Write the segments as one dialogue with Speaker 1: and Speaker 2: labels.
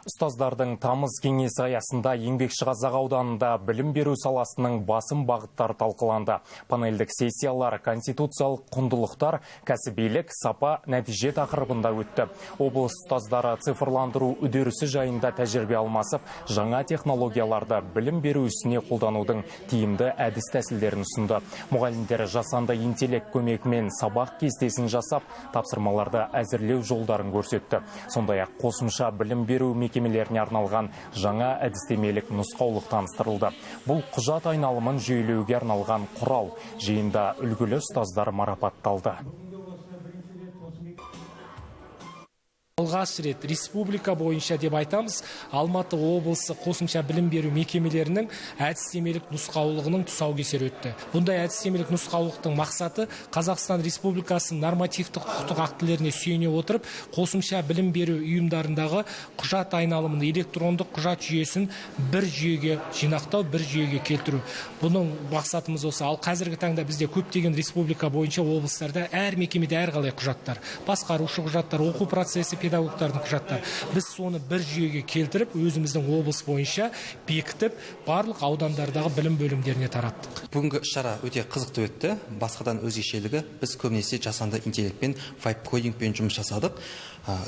Speaker 1: Ұстаздардың тамыз кеңесі аясында Еңбекшіқазақ ауданында білім беру саласының басым бағыттары талқыланды. Панельдік сессиялар, конституциялық құндылықтар, кәсібилік, сапа, нәтиже тақырыбында өтті. Облыс ұстаздары цифрландыру үдерісі жайында тәжірибе алмасып, жаңа технологияларды білім беру ісіне қолданудың тиімді әдіс тәсілдерін ұсынды. Мұғалімдер жасанды интеллект көмегімен сабақ кестесін жасап, тапсырмаларды әзірлеу жолдарын көрсетті. Сондай-ақ қосымша білім беру мекемелеріне арналған жаңа әдістемелік нұсқаулық таныстырылды. Бұл құжат айналымын жүйелеуге арналған құрал. Жиында үлгілі ұстаздар марапатталды.
Speaker 2: Алғаш рет республика бойынша деп айтамыз, Алматы облысы қосымша білім беру мекемелерінің әдістемелік нұсқаулығының тұсаукесері өтті. Бұндай әдістемелік нұсқаулықтың мақсаты Қазақстан Республикасының нормативтік құқықтық актілеріне сүйене отырып, қосымша білім беру ұйымдарындағы құжат айналымын, электрондық құжат жүйесін бір жүйеге жинақтау, бір жүйеге келтіру. Бұның мақсатымыз осы. Ал қазіргі таңда бізде көптеген республика бойынша облыстарда әр мекемеде әрқалай құжаттар, басқарушы құжаттар, оқу процесі, педагогтардың құжаттары. Біз соны бір жүйеге келтіріп, өзіміздің облыс бойынша бекітіп, барлық аудандардағы білім бөлімдеріне тараттық.
Speaker 3: Бүгінгі іс-шара өте қызықты өтті. Басқадан өзгешелігі, біз көбінесе жасанды интеллектпен, вайб-кодингпен жұмыс жасадық.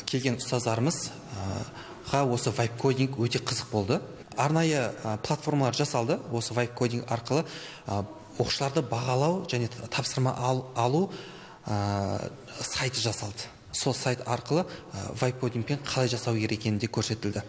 Speaker 3: Келген ұстаздарымызға осы вайб-кодинг өте қызық болды. Арнайы платформалар жасалды. Осы вайб-кодинг арқылы оқушыларды бағалау және тапсырма алу сайты жасалды. Сол сайт арқылы вайб-кодингпен қалай жасау керек екені де көрсетілді.